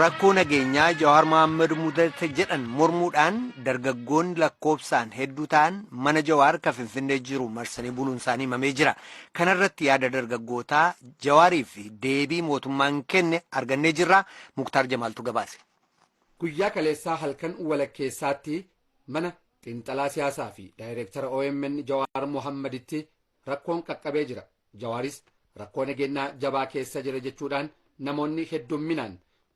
Rakkoo nageenyaa Jawaar Mohaammed mudate jedhan mormuudhaan dargaggoonni lakkoofsaan hedduu ta'an mana Jawaar kan Finfinnee jiru marsanii buluun isaanii himamee jira. Kanarratti yaada dargaggootaa Jawaarii fi deebii mootummaan kenne argannee jirra. Muktaar Jamaaltu gabaase. Guyyaa kaleessaa halkan walakkeessaatti mana xiinxalaa siyaasaa fi daayireektara OMN Jawaar Mohammaditti rakkoon qaqqabee jira. Jawaaris rakkoo nageenyaa jabaa keessa jira jechuudhaan namoonni heddumminaan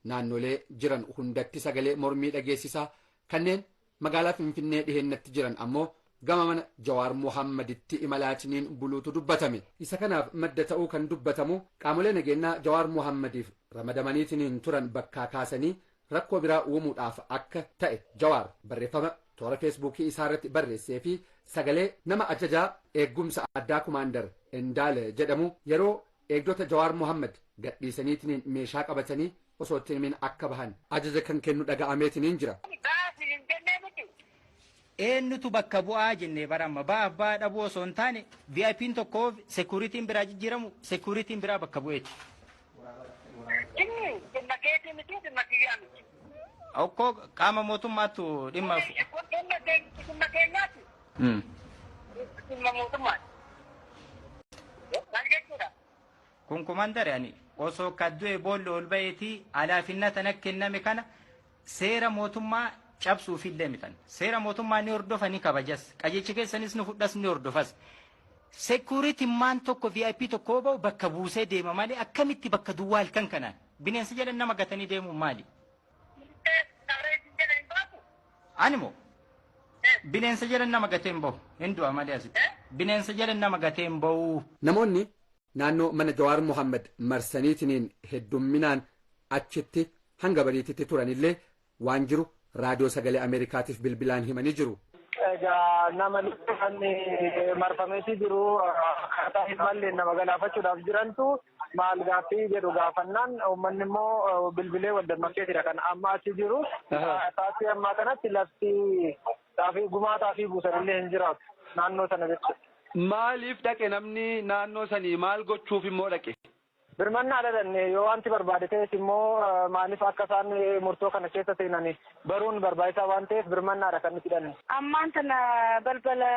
naannolee jiran hundatti sagalee mormii dhageessisaa, kanneen magaalaa Finfinnee dhiheenyatti jiran ammoo gama mana Jawaar Mohammaditti imalaatiniin buluutu dubbatame. Isa kanaaf madda ta'uu kan dubbatamu qaamolee nageenyaa Jawaar Mohammadiif ramadamaniitiniin turan bakkaa kaasanii rakkoo biraa uumuudhaaf akka ta'e Jawaar barreeffama toora Feesbuukii isaa irratti barreessee fi sagalee nama ajajaa eeggumsa addaa Kumaandar Endaale jedhamu yeroo eegdota Jawaar Mohammad gadhiisaniitiniin meeshaa qabatanii osoo itti himin akka bahan ajaja kan kennu dhaga'ameetiniin jira. Eenyutu bakka bu'aa jennee baramma ba'aaf ba'aa dhabuu osoo hin taane, VIP'n tokkoof security'n biraa jijjiiramu, security'n biraa bakka bu'eeti. Inni dhimma keetii miti, dhimma kiyyaa miti. Okkoo qaama mootummaattu dhimma. Kun dhimma keenyaati. Dhimma mootummaati. Maal jechuudha? Kun kumandare ani osoo kaddu'e boolli ol ba'eetii alaafinna tana kenname kana seera mootummaa cabsuufillee mitan. Seera mootummaa ni hordofa, ni kabajas. Qajeelchi keessanis ni fudhas, ni hordofas. Security maan tokko VIP tokko ba'u bakka buusee deema malee, akkamitti bakka duwwaa halkan kanaan bineensa jedhan nama gatanii deemuun maali? Saree jedhan hin baatu. Ani moo bineensa jedhan nama gatee hin bahu, hin du'a malee asitti. Bineensa jedhan nama gatee hin bahu. Namoonni naannoo mana Jawaar Mohammad marsaniitiniin heddumminaan achitti hanga bariititti turanillee waan jiru Raadiyoo Sagalee Ameerikaatiif bilbilaan himanii jiru. Egaa nama kan marfameetii jiru akkaataa hin malleen nama galaafachuudhaaf jirantu maal gaaffii jedhu gaafannaan, uummanni immoo bilbilee wal dammaqseetidha kan amma achi jiru. Sa'aatii ammaa kanatti lafti xaafii gumaa xaafii buusanillee hin jiraatu naannoo sana jechuudha. Maaliif dhaqe namni naannoo sanii? Maal gochuuf immoo dhaqe? Birmannaa dhalanne yoo wanti barbaade ta'es immoo, maaliif akka isaan murtoo kana keessa seenan baruun barbaachisaa waan ta'eef, birmannaadha kan nuti hidhanne. Ammaan tana balbala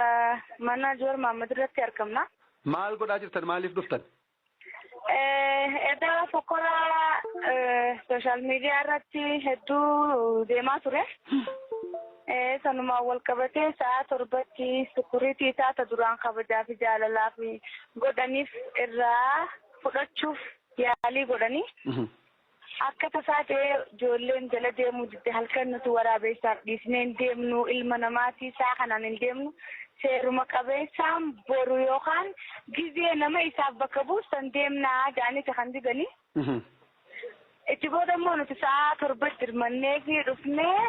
mana Jowaar Mahammad irratti argamna. Maal godhaa jirtan? Maaliif dhuftan? Edaa fokkora social media irratti hedduu deemaa ture. Sanumaan wal qabatee sa'a 7tti security isaa ta duraan kabajaa fi jaalalaa fi godhaniif irraa fudhachuuf yaalii godhanii. Akka tasaa ta'ee ijoolleen jala deemuu didde. Halkan nuti waraabeessaaf dhiisnee hin deemnu, ilma namaatii isaa kanaan hin deemnu, seeruma qabeessaan boru yookaan gizee nama isaaf bakka buusan deemnaa jedhaniiti kan didanii. Itti booda immoo nuti sa'a 7tti dirmannee fi dhufnee,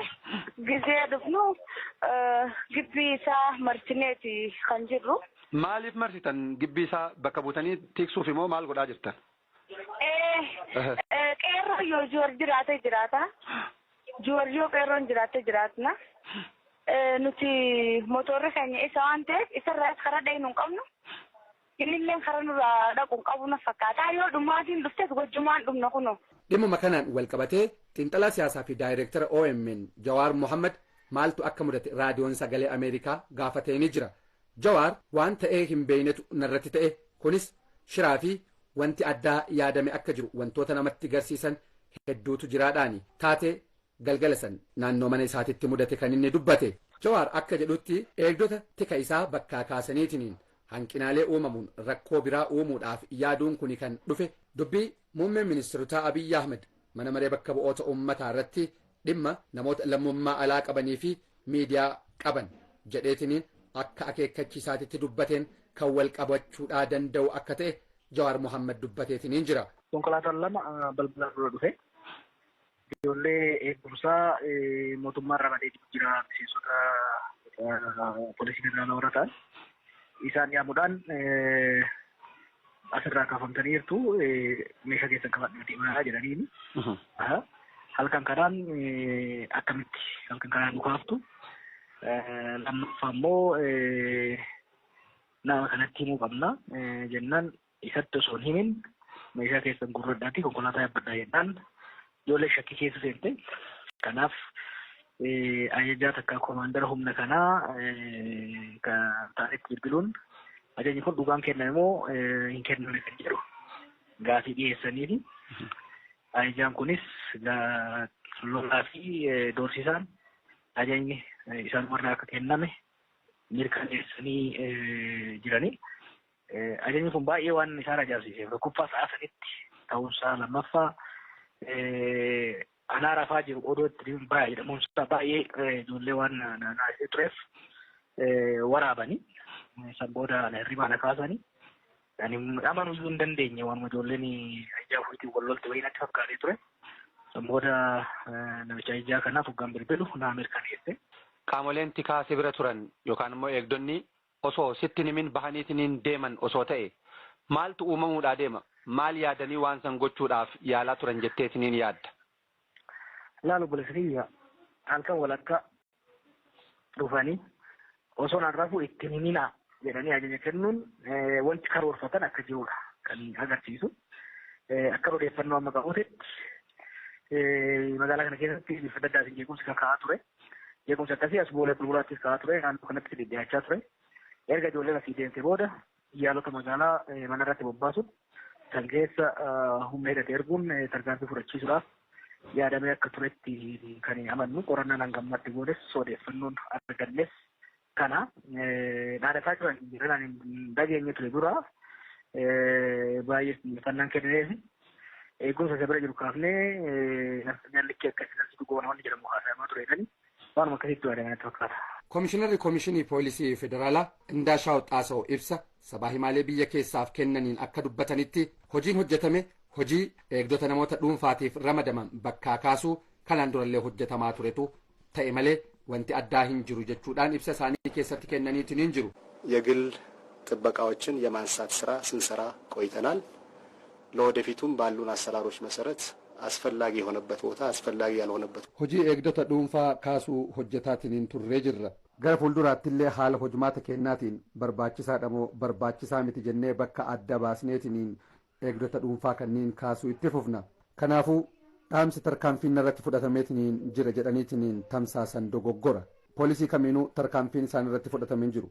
gizee dhufnu gibbii isaa marsineeti kan jirru. Maaliif marsitan gibbii isaa? Bakka buutanii tiksuuf immoo maal godhaa jirtan? Qeerroo yoo Joor jiraate jiraata. Joor yoo qeerroon jiraatte jiraatna. Nuti motorri keenya isa waan ta'eef, isarraas karaa dhayinu hin qabnu. Innillee karaa nurraa dhaqu hin qabu na fakkaata. Yoo dhumaatiin dhuftes wajjumaan dhumna kunoo. Dhimmuma kanaan wal qabatee xiinxalaa siyaasaa fi daayireektara OMN Jawaar Mohammad maaltu akka mudate Raadiyoon Sagalee Ameerikaa gaafatee ni jira. Jawaar waan ta'ee hin beeynetu narratti ta'e, kunis shiraa fi wanti addaa yaadame akka jiru wantoota namatti garsiisan hedduutu jiraadhaani taatee galgala san naannoo mana isaatitti mudate kan inni dubbate. Jawaar akka jedhutti, eegdota tika isaa bakkaa kaasaniitiniin hanqinaalee uumamuun rakkoo biraa uumuudhaaf yaaduun kuni kan dhufe dubbii muummeen ministeerotaa Abiyyi Ahmed mana maree bakka bu'oota uummataa irratti dhimma namoota lammummaa alaa qabanii fi miidiyaa qaban jedheetiniin akka akeekkachiisaatitti dubbateen kan wal qabachuudhaa danda'u akka ta'e Jawaar Mohammad dubbateetiniin jira. Konkolaataan lama balbala dura dhufe. Ijoollee eegumsaa mootummaa irraa badee jira, miseensota poolisii federaalaa warra ta'an. Isaan yaamuudhaan asirraa kaafamtaniirtu, meeshaa keessan qabadhaa deemaa jedhaniini. Halkan kanaan akkamitti halkan kanaan nu kaaftu? Lammaffaa immoo nama kanatti himuu qabna jennaan, isatti osoo hin himin meeshaa keessan gurradhaatii konkolaataa yaabbadhaa jennaan. Ijoollee shakkii keessa seente. Kanaaf ajajaa takka koomaandara humna kanaa kan ta'anitti bilbiluun ajajni kun dhugaan kenname moo hin kennamne kan jedhu gaafii dhiyeessaniifi. Ajajaan kunis lolaa fi doorsisaan ajajni isaan warra akka kenname mirkaneessanii jirani. Ajajni kun baay'ee waan isaan ajaa'ibsiiseef tokkoffaa sa'a sanitti ta'uunsaa, lammaffaa anaa rafaa jiru odoo itti baay'ee jedhamuunsaa baay'ee ijoollee waan naasisee tureef waraabanii san booda hirribaa na kaasanii. Ani amanuu iyyuu hin dandeenye, waanuma ijoolleen ajajaa ofiitiin wal lolte wayii natti fakkaatee ture. San booda namicha ajajaa kanaaf hoggaan bilbilu naa mirkaneesse. Qaamoleen tikaa si bira turan yookaan immoo eegdonni osoo sitti himin bahaniitiin deeman osoo ta'e maaltu uumamuudhaa deema? Maal yaadanii waan san gochuudhaaf yaalaa turan jetteetiniin yaadda? Laal obboleessa kiyya, halkan walakkaa dhufanii osoo naan rafuu itti himinaa jedhanii ajaja kennuun wanti karoorfatan akka jirudha kan agarsiisu. Akka odeeffannoo amma qabuutti magaalaa kana keessatti bifa adda addaatiin jeequmsi kan ka'aa ture. Jeequmsi akkasii as Boolee Bulbulaattis ka'aa ture, naannoo kanatti deddeebi'achaa ture. Erga ijoolleen asii deemte booda yaalota magaalaa mana irratti bobbaasuun kan keessa humna hidhate erguun tarkaanfii fudhachiisuudhaaf yaadamee akka turetti kan amannu. Qorannaan hanga ammatti goones, odeeffannoon argannes kana. Dhaadataa jiran jiran dhageenye ture dura baay'ee xiyyeeffannaan kennineef eegumsa isa bira jiru kaafnee nallikki akkasii galchitu goona wanni jedhamu haasayamaa tureedhani waanuma akkasitti yaadame natti fakkaata. Komishinarri Komishinii Poolisii Federaalaa Indaashaw Xaasaw ibsa sabaa himaalee biyya keessaaf kennaniin akka dubbatanitti, hojiin hojjetame hojii eegdota namoota dhuunfaatiif ramadaman bakkaa kaasuu kanaan durallee hojjetamaa turetu ta'e malee wanti addaa hin jiru jechuudhaan ibsa isaanii keessatti kennaniitiin hin jiru. የግል ጥበቃዎችን የማንሳት ስራ ስንሰራ ቆይተናል። ለወደፊቱም ባሉን አሰራሮች መሰረት አስፈላጊ የሆነበት ቦታ አስፈላጊ ያልሆነበት Hojii eegdota dhuunfaa kaasuu hojjetaatiin turree jirra. Gara fuulduraattillee haala hojmaata kennaatiin barbaachisaadha moo barbaachisaa miti jennee bakka adda baasneetiniin eegdota dhuunfaa kanneen kaasuu itti fufna. Kanaafuu dhaamsi tarkaanfiin irratti fudhatameetiniin jira jedhaniitiniin tamsaasan dogoggora. Poolisii kamiinuu tarkaanfiin isaan irratti fudhatamee jiru.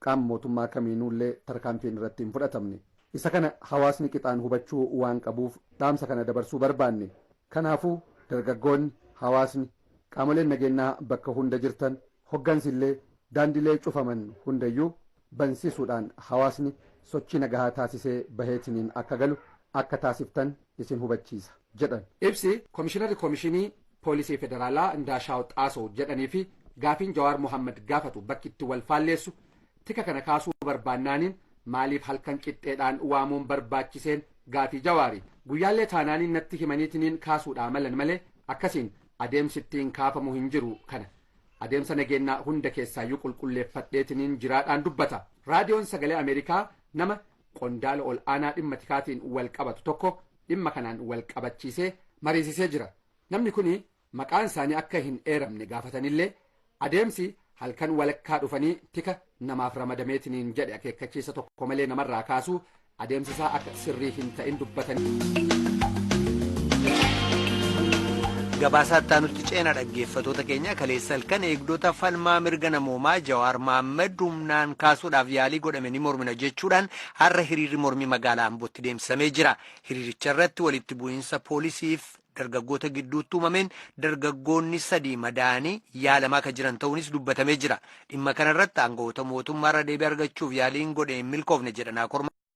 Qaama mootummaa kamiinuullee tarkaanfiin irratti hin fudhatamne. Isa kana hawaasni qixaan hubachuu waan qabuuf dhaamsa kana dabarsuu barbaanne. Kanaafuu dargaggoonni, hawaasni, qaamoleen nageenyaa bakka hunda jirtan, hoggansillee daandilee cufaman hundayyuu bansiisuudhaan hawaasni sochii nagahaa taasisee baheetiniin akka galu akka taasiftan isin hubachiisa jedhan. Ibsi Komishinarri Komishinii Poolisii Federaalaa Indaashaw Xaasoo jedhanii fi gaafiin Jawaar Mohammad gaafatu bakki itti wal faalleessu, tika kana kaasuu barbaannaaniin maaliif halkan qixxeedhaan waamuun barbaachiseen gaafii Jawaari. Guyyaallee taanaaniin natti himaniitiniin kaasuudhaa malan malee akkasiin adeemsi ittiin kaafamu hin jiru, kana adeemsa nageenyaa hunda keessaayyuu qulqulleeffadheetiniin jiraadhaan dubbata. Raadiyoon Sagalee Ameerikaa nama qondaala ol aanaa dhimma tikaatiin wal qabatu tokko dhimma kanaan wal qabachiisee mariisisee jira. Namni kun maqaan isaanii akka hin eeramne gaafatanillee, adeemsi halkan walakkaa dhufanii tika namaaf ramadameetiniin jedhe akeekkachiisa tokko malee namarraa kaasuu adeemsi isaa akka sirrii hin ta'in dubbatanii. Gabaasaa nutti ceena, dhaggeeffatoota keenya. Kaleessa halkan eegdota falmaa mirga namoomaa Jawaar Mohaammed humnaan kaasuudhaaf yaalii godhame ni mormina jechuudhaan har'a hiriirri mormii magaalaa Ambootti deemsifamee jira. Hiriiricha irratti walitti bu'iinsa poolisiif dargaggoota gidduutti uumameen dargaggoonni sadii madaa'anii yaalamaa kan jiran ta'uunis dubbatamee jira. Dhimma kanarratti aangawoota mootummaarra deebii argachuuf yaaliin godhe hin milkoofne jedha Naakoor.